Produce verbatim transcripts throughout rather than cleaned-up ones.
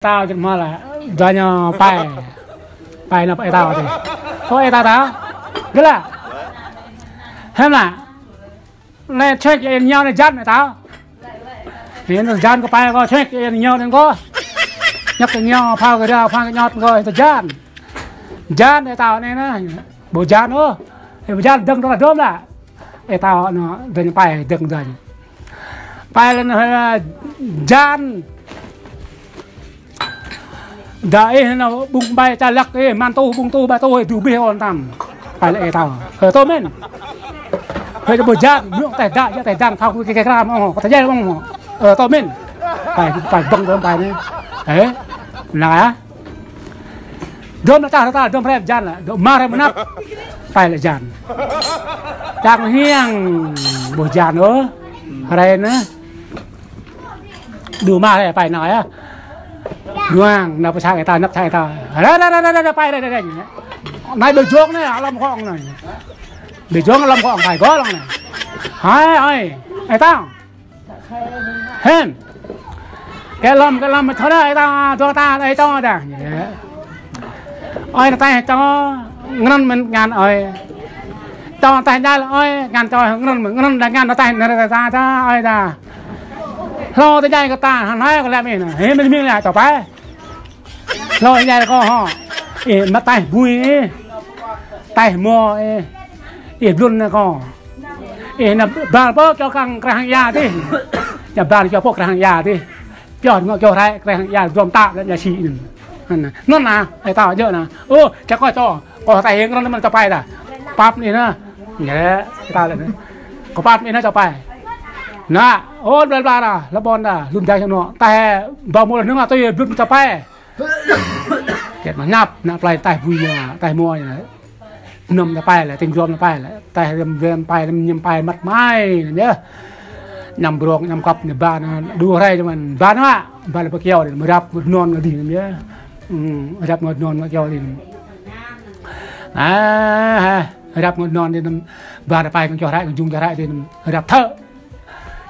Tao čơt mơ̆ lĕ, dua ñu pai. Pai nao pơ ơi tao tih. Pơ ơi tao tao. Gơ̆ lă. Hơm lă. Lĕ čuĕk ơi ñu anai jan ơi tao. Anai jan kơ pai kơ čuĕk ơi ñu anai kơ. Ñăk kơ ñu phao kơ rao phao kơ ñu kơ tơjan. Jan ơi tao anai nă. Ƀu jan ôh. Ƀu jan dơ̆ng tơlơi dôm lă. Ơi tao anŭn dơ̆ng pai dơ̆ng dơ̆ng. Pai lĕ anŭn jan. Đa ih anŭn ƀung ƀai ča lăk ih, man tuh ƀung tuh ƀai tuh ih, dŭ bih ôn tam. Pai lĕ ơi tao. Ơ, tơmin. Hơi ƀu jan, mơ̆ng teh đa, ya teh jan, phao kơ kơ kram, ôh, kơ tơjai ôh. Ơ, tơmin. Pai, pai dơ̆ng dơ̆ng pai anai. Ơ, nă ya. Dôm lă čah rơta, dôm hrĕp jan lă, dôm mă hrĕp mơnăp. Pai lĕ jan. Čang hiăng ƀu jan ôh. Hrĕ nă. Dŭ mă hrĕ pai nao ya. Duang, nao pơ sang ơi tao, nao pơ sang ơi tao. Ră, ră, ră, pai ră, ră, ră. Anai ƀu jông anai, alom kông anai. Ƀu jông alom kông pai gơ̆ lăng anai. Hai, ơi, ơi tao. Hên. Kơ lom, kơ lom, thâo đa, ơi tao, dua ta, ơi tao đa. Ơi, nă teh tao, ngăn mơ̆n ngăn ơi. Tao teh djai ơi, ngăn tao, ngăn mơ̆n, ngăn đa ngăn tao teh, nă ta, ta, ơi ta. Hlâo tơjai kơ ta, hăng hai kơ lĕ mơ̆n, hên mơ̆n mơ̆n lĕ tao pai. Hlâo tơjai kơ hŏ. Ih, mă teh bui ih. Teh mơ̆ ih. Ih, blun nă kơ. Ih, nă ƀar pơ kơ kăng krah hăng ia tih. Nă ƀar čô pơ krah hăng ia tih. Pioh ngă čô rai krah hăng ia drom ta lĕ ia si anŭn. Anŭn nă, ơi tao djơ̆ nă. Ơ, ča kơ čô. Kơ teh hăng anŭn mơ̆n ča pai đa. Pap anai nă. Yă, ơi tao lĕ nă. Kơ pap anai nă ča pai. Nă, ôn bla bla đa, lă ƀôn đa, lŭm dai čang nŏ. Teh ba mơ̆ lă nơ̆ng atui blun ča pai. Kĕt mă ñăp, nă plai teh bui ñu, teh mơ̆ ñu. Nŏm nă pai lĕ, tĭng drom nă pai lĕ. Teh rem rem pai, rem ñăm pai, măt mai, nă yơh. Ñăm brong, ñăm kŏp, nă ba nă, dua hrơi čơmăn, ba nă mă, ba lĕ pơ kiao đih, mơ̆ rap mơ̆ non nă đih nă yơh. Hm, rap mơ̆ non nă kiao đih. A, ha, rap mơ̆ non đih nă, ba nă pai kơ čoh rai, kơ jung čoh rai đih nă, rap thơ.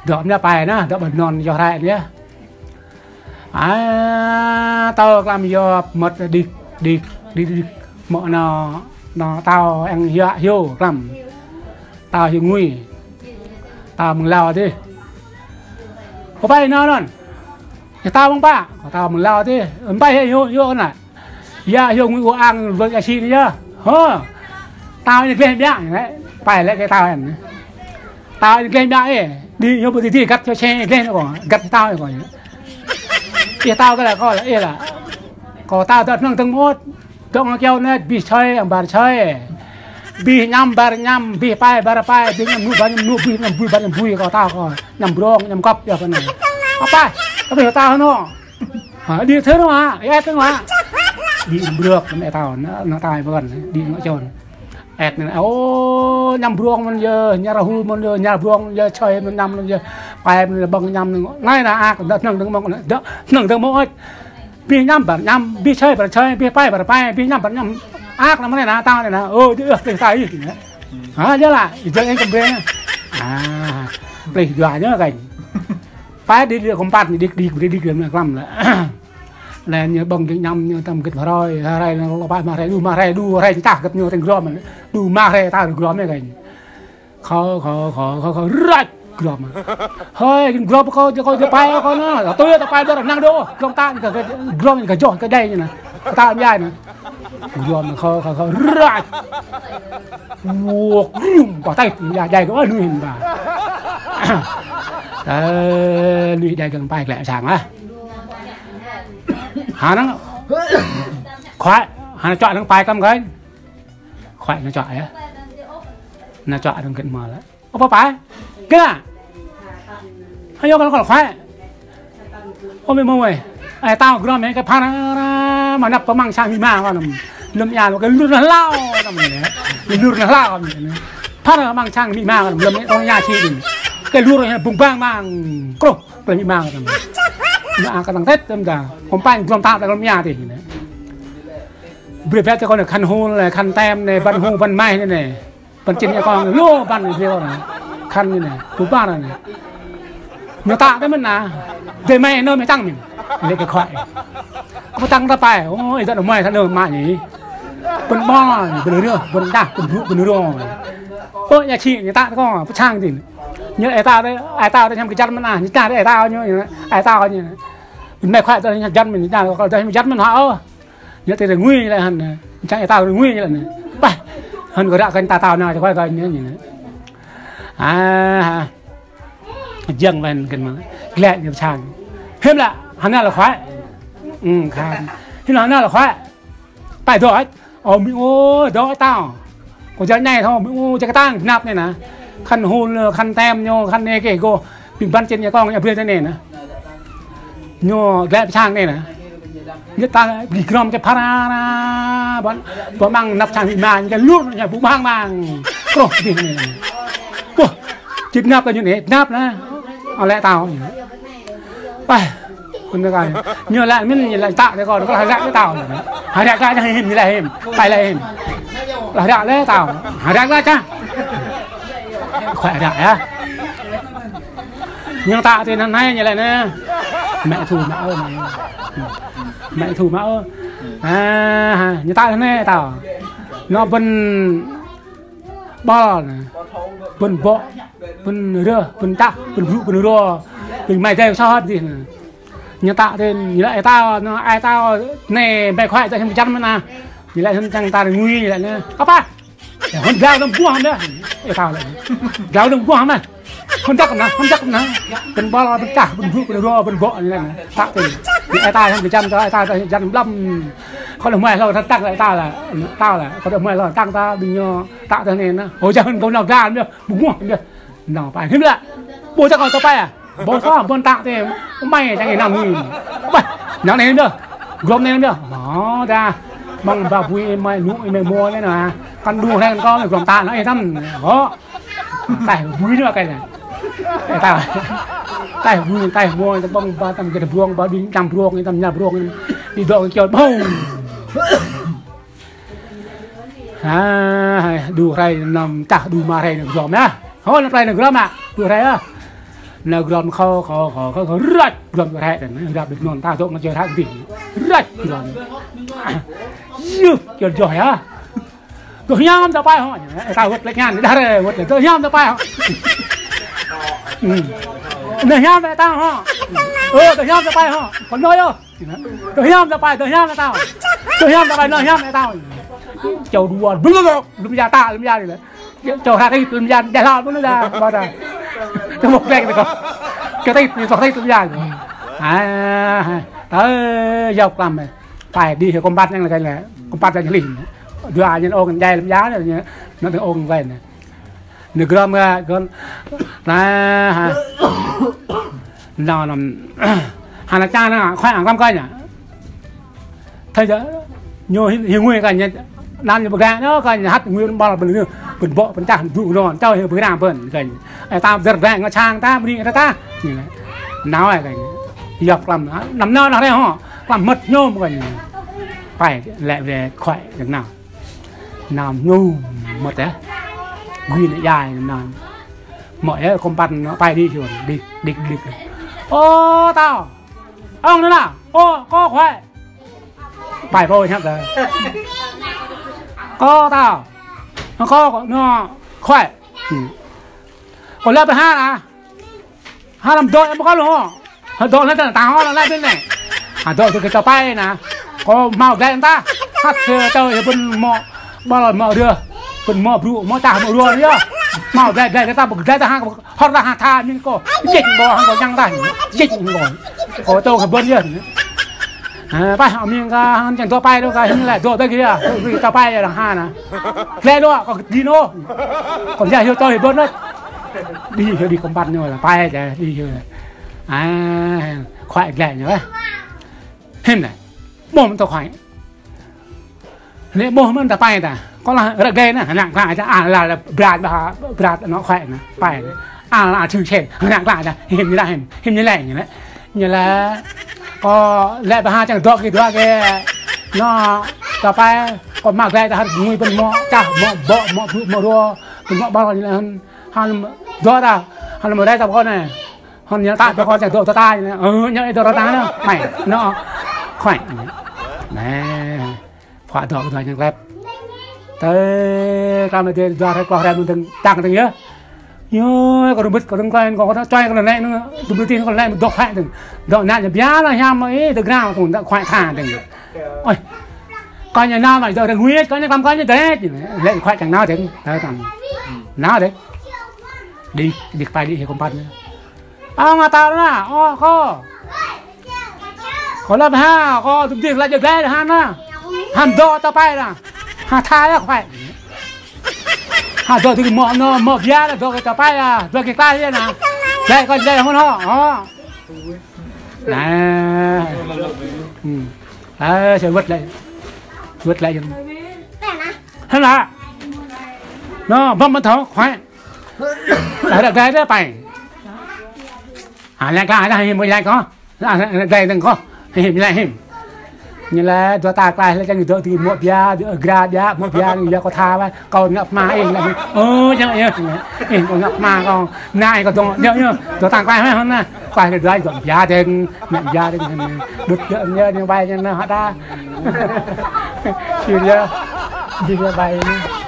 Dŏ mă pai nă, dŏ mơ̆ non čoh rai nă yơh. A, tao klăm yua mơ̆t đĭk, đĭk, đĭk, đĭk. Mơ̆ nă, nă tao eng yua hyu klăm. Tao hyu ngui. Tao mơ̆ng lao tih. Kơ pai nă anŭn. Yua tao mơ̆ng pă. Kơ tao mơ̆ng lao tih. Pai hyu, hyu nă. Yua hyu ngui u ang luăt ia si nă yơh. Hơ. Tao anai gleh biă nă. Pai lĕ kơ tao anai. Tao anai gleh biă ih. Đĭ ñu ƀu đĭ đĭ găt čô če gleh nă kơ. Găt tao kơ. Ih tao kơ lă kơ lă, ih lă. Kơ tao dŏ hnơ̆ng dơ̆ng mơ̆t. Dŏ ngă kiao nă, bih čơi, ang ƀar čơi. Bih ñăm, ƀar ñăm, bih pai, ƀar pai, bih ñăm, nu, ƀar ñăm, nu, bih ñăm, bui, ƀar ñăm, bui, kơ tao kơ. Ñăm brong, ñăm kŏp, yua kơ nă. Apa? Kơ bih tao nă. Ha, đĭ thơ nă, ĕt nă. Đĭ brơk, nă tao, nă, nă tai ƀơ̆n, đĭ ngă čôn. Ĕt nă, ô, ñăm brong mơ̆n yơh, ña rahu mơ̆n yơh, ña brong yơh, čơi mơ̆n ñăm mơ̆n yơh, pai mơ̆n yơh, ƀơ̆ng ñăm mơ̆n. Anai nă ak, dŏ hnơ̆ng dơ̆ng mơ̆t, dŏ hnơ̆ng dơ̆ng mơ̆t. Bih ñăm ƀar ñăm, bih čơi ƀar čơi, bih pai ƀar pai, bih ñăm ƀar ñăm. Ak nă mơ̆n nă, tao nă, ô, djơ̆, plih tai. Ha, djơ̆ lă, djơ̆ eng kơmbreng. A, plih dua ñu kanh. Pai đĭ đĭ kơmpat, đĭ đĭ đĭ đĭ đĭ klăm lă. Lĕ ñu ƀơ̆ng ñu ñăm ñu tam gĭt hrơi, hrơi lă lŏ pai mă hrơi, đu mă hrơi, đu hrơi čah gĭt ñu tĭng grom, đu mă hrơi ta grom ñu kanh. Khŏ, khŏ, khŏ, khŏ, khŏ, răč grom. Hơi, grom kơ, kơ, kơ pai kơ nă, tui ta pai ƀơ̆r năng đô, grom ta, kơ, kơ, grom kơ joh kơ djai ñu nă. Ta djai nă. Grom khŏ, khŏ, khŏ, răč. Wok, grum, ƀă tai, djai, djai kơ, ơ, nui hĭn ƀă. Ơ, nui djai kơ pai klĕ sang ah. Hă nă. Khua, hă nă čuă nă pai kăm kơ. Khua nă čuă yơh. Nă čuă nă gĭt mơ̆ lă. Ơ pă pai. Gĭt nă. Ayŏ kơ kơ khua. Ơ mĕ mơ̆ wai. Ơi tao grom mĕ kơ phara mă năp pơmăng sang mĭ ma kơ năm. Lơ̆m ia kơ lur nă hlao kơ năm. Lur nă hlao kơ năm. Phara măng sang mĭ ma kơ năm. Lơ̆m ia kơ năm ia si đĭ. Kơ lur nă bung bang mang. Kroh. Kơ mĭ ma kơ năm. Nă kơ tăng Tết tơm ta. Kơmpanh grom tap lă kơ năm ia tih. Brơi bĕ kơ kơ nă khăn hul, khăn tem nă, băn hu, băn mai nă. Băn čin ia kơ lu băn nă, brio nă. Khăn nă, bu băn nă. Ñu ta tơ mơ̆n nă. Dê mai nơ mĕ tăng mĭn. Lĕ kơ khua. Kâo pơtăng ta pai, ơ, ih dŏ đơ mai tha đơ mă ñu. Pơ̆n ƀôl, pơ̆n rơh, pơ̆n đah, pơ̆n brŭ, pơ̆n rô. Ơ, ñu čih, ñu tă kơ, pơčang tin. Ñu ih ta đơ, ih ta đơ hiam kơ jăn mơ̆n ah, ñu ta đơ ih ta ñu, ih ta ñu. Mĕ khua đơ hiam jăn mơ̆n, ñu ta đơ hiam jăn mơ̆n hă ôh. Ñu tơ rơngui lĕ hăn, čang ih ta rơngui lĕ nê. Pah, hăn kơ ră kơ ta tao nao, čang khua kơ ñu ñu nê. Ah, ha. Jăng wen kơ mă. Glĕ ñu pơčang. Hiam lĕ, hăn nao lĕ khua. Ư, khan. Hiam lĕ hăn nao lĕ khua. Pai dŏ ăt. Ơ, mi ơi, dŏ tao. Kâo jăn anai thâo, mi ơi, čang kơ tang, năp anai nă. Khăn hul, khăn tem ñu, khăn anai kơ gô. Ƀing ƀăn čen ñu kông, ñu brơi anai nă. Ñu glĕ pơčang anai nă. Ñu ta gih grŏm čĕp phara, ƀăn, ƀăn măng năp čang hĭ măng, ñu lur, ñu ƀu măng măng. Kroh dih anai nă. Wah, čĭt năp kơ ñu anai, năp nă. Ơ lĕ tao. Pah, kơ anai kơ. Ñu lĕ mĭn, ñu lĕ tă kơ kâo, kâo hơdră lĕ tao. Hơdră lĕ čang hĭm, ñu lĕ hĭm. Pai lĕ hĭm. Hơdră lĕ tao. Hơdră lĕ čang. Khua hơdră yơh. Ñu tă tơ anai, ñu lĕ anai. Mĕ thu mă ơ, mă ơ. Mĕ thu mă ơ. Ah, ha, ñu tă tơ anai tao. Ñu pơ̆n ƀôl nă. Pơ̆n ƀô̆, pơ̆n rơh, pơ̆n čah, pơ̆n brŭ, pơ̆n rô, pơ̆n mai dai soh hơt dih nă. Ñu tă tơ, ñu lĕ ih ta, ñu ih ta, nê, ƀai khua, ih ta hiam kơ jăn mơ̆n ah. Ñu lĕ hăn čang ta rơngui, ñu lĕ nê. Apa? Yă, hăn dlao dơ̆ng buah mơ̆n. Ih ta lĕ. Dlao dơ̆ng buah mơ̆n. Hăn čăk nă, hăn čăk nă. Pơ̆n ƀôl, pơ̆n čah, pơ̆n brŭ, pơ̆n rô, pơ̆n ƀô̆, ñu lĕ nê. Tă tơ. Ñu ih ta hiam kơ jăn, kơ ih ta hiam kơ jăn blăm. Kâo lĕ mơai hlâo tơtăng lĕ tao lĕ, tao lĕ. Kâo lĕ mơai hlâo tơtăng ta, ƀing ñu tă tơ anai nă. Ơ, jăn hăn kâo nao dlan biă, ƀu ngŏ biă. Nao pai, hiam lĕ. Ƀu čăk kâo ta pai ah. Ƀu sa, ƀu tă tơ, mai čang ih nao ngui. Ƀai, nao anai biă. Grŏm anai biă. Mă ta. Măng ba bui ih mai, nu ih mai mơ̆ anai nă. Kăn đu hrĕng kâo, grŏm ta nă, ih tăm. Hŏ. Taih bui ñu kơ anai. Taih ta. Taih bui, taih mơ̆, ta ƀơ̆ng ba tăm kơ ta bruông, ba đing tăm bruông, tăm ña bruông. Đĭ dŏ kơ kiot ƀơ̆ng. Ha, ha, đu hrơi năm čah, đu mă hrơi năm grŏm yơh. Hŏ, năm hrơi năm grŏm ah. Đu hrơi yơh. Năm grŏm khâo, khâo, khâo, khâo, khâo, răč, grŏm hrơi, răč đĭ anŭn ta dŏ ngă čơ hră kơdih. Răč, grŏm. Yơh, čơ joh yơh. Dŏ hiam ta pai hŏ. Ơ, ta wơ̆t lĕ ñan, đah rê, wơ̆t lĕ. Dŏ hiam ta pai hŏ. Ư. Dŏ hiam ta tao hŏ. Ơ, dŏ hiam ta pai hŏ. Kâo nao yơh. Dŏ hiam ta pai, dŏ hiam ta tao. Dŏ hiam ta pai, dŏ hiam ta tao. Čô dua, blŭm, blŭm ya ta, blŭm ya lĕ. Čô hră tih, blŭm ya, đah la, blŭm ya, ba ta. Čô mơ̆ ƀlĕk ta kâo. Čô tih, čô tih, blŭm ya. Ah, ah. Tơ, yua klăm. Pai đĭ hĭ kơmpat ñu lĕ kơ lĕ. Kơmpat ñu lĕ. Dua ñu ong djai lăm djai ñu, ñu ong wai ñu. Ñu grŏm gah, grŏm. Nă, ha. Nao năm. Hă nă čang nă, khua ang klăm kơ ñu. Thâo yơh, ñu hĭ, hĭ ngui kơ ñu. Năm ñu pơgang ñu, kơ ñu hăt ngui ƀôl pơ̆n rơh, pơ̆n ƀô̆, pơ̆n čah, pơ̆n brŭ ñu, čao hĭ pơgang pơ̆n, kơ ñu. Ơ, ta dơ̆r ƀĕng ngă čang ta, bơni ta ta. Ñu lĕ. Nao ai kơ ñu. Yua klăm, năm nao nă hrơi hŏ. Klăm mơ̆t ñu kơ ñu. Pai, lĕ wai khua ñu nao. Nao ñu mơ̆t yơh. Gui nă yai nao. Mơ̆ yơh kơmpat nă pai đĭ hĭ, đĭ, đĭ, đĭ. Ơ, tao. Ong nă nă. Ơ, kâo khua. Pai pô hiam tơ. Kâo tao. Kâo, kâo, nă, khua. Ư. Kâo lĕ pơ ha nă. Ha lăm dŏ em kâo lu hŏ. Ha dŏ lĕ ta, ta hŏ lă lĕ pơ anai. Ha dŏ tơ kơ ta pai nă. Kâo hmâo glai ta. Hăt kơ tơ yơh pơ̆n mơ̆ ƀôl mơ̆ rơh. Pơ̆n mơ̆ brŭ, mơ̆ čah, mơ̆ rô yơh. Hmâo glai, glai ta, glai ta ha, hŏt ta ha tha, mĭn kâo. Jĕ kâo, hăng kâo ñăng ta. Jĕ kâo. Kâo tơ kơ ƀơ̆n yơh. Ha, pai, hă mĭn kơ, hăng čang dŏ pai lu kơ, hĭn lĕ dŏ tơ kơ yơh. Tơ kơ ta pai yơh, đăng ha nă. Glai lu, kâo kơdih nô. Kâo yơh hyu tơ hyu ƀơ̆n nô. Đĭ hyu đĭ kơmpat ñu lĕ, pai čĕ, đĭ hyu. Ah, khua glĕ ñu ah. Hĭn lĕ. Ƀuh mơ̆n tơ khua. Lĕ ƀuh mơ̆n ta pai ta. Kâo lah rơ̆k glĕ nă, hơnăk glăi ta, ah, lah, lah, brat ƀă, brat nŏ khua nă, pai. Ah, lah, chư chê, hơnăk glăi ta, hĭn ñu lĕ, hĭn, hĭn ñu lĕ, ñu lĕ. Ñu lĕ, kâo lĕ ƀă ha čang dŏ kơ dua kơ. Nŏ, ta pai, kâo mă glĕ ta hăt ngui pơ̆n mơ̆, čah, mơ̆, ƀô̆, mơ̆, mơ̆ rô, pơ̆n mơ̆ ƀô̆ ñu lĕ hăn, hăn dŏ ta, hăn mơ̆ rai ta kâo nă. Hŏn ñu ta pơ kơ čang dŏ ta ta ñu. Ơ, ñu ih dŏ ta ta ñu. Khua, ñu. Khua. Nă. Khua dŏ kơ ñu lĕp. Tơ, klam dê dua hrơi klâo hrơi mơ̆n dơ̆ng, tăng dơ̆ng yơh. Yơh, kơ rơbit, kơ rơng klai, kơ kơ čoi, kơ lĕ nĕ, tơbơ̆ tin, kơ lĕ mơ̆n dŏ khua dơ̆ng. Dŏ nă ñu biă lă hiam mơ̆ ih, dŏ grao tơ̆ng, dŏ khua tha dơ̆ng. Ơi. Kơ ñu nao mă dŏ rơng huiĕ, kơ ñu klam kơ ñu dêh. Lĕ khua čang nao dơ̆ng, tơ klam. Nao dêh. Đi, đi kpai đi, hĭ kơmpăn. Ơ, ngă ta nă, ơ, kơ. Kơ lăp ha, kơ tŭm dih lăp jơ̆ glai ha nă. Hăm dŏ ta pai nă. Ha tha yơh khua. Ha dŏ tui mŏ nă, mŏ biă nă, dŏ kơ ta pai nă, dŏ kơ kla yơh nă. Glai kơ glai hŏn hŏ, hŏ. Nă. Hm. Ơ, sẽ wơ̆t lĕ. Wơ̆t lĕ yơh. Hă nă. Nă, băm mă thâo, khua. Ơ, ră glai đe pai. Hă, lĕ kla, hă, hĭ mơ̆ lĕ kơ. Hă, hă, hă, glai dơ̆ng kơ. Hĭ mơ̆ lĕ hĭ. Ñu lĕ, dua ta kla, lĕ čang dŏ tui mŏ biă, dŏ gra biă, mŏ biă, ñu yua kơ tha, wă, kơ ngă pơma ih, lĕ, ơ, čang, ơ, ơ, kơ ngă pơma kơ, nă, kơ dŏ, yơh, yơh, dua ta kla, hă, hă, nă, kla, dua, dŏ biă dơ̆ng, ngă biă dơ̆ng, hă, đŭt dơ̆ng, yơh, ñu bai, ñu nă, hă, đa. Či yơh, či yơh bai, ñu.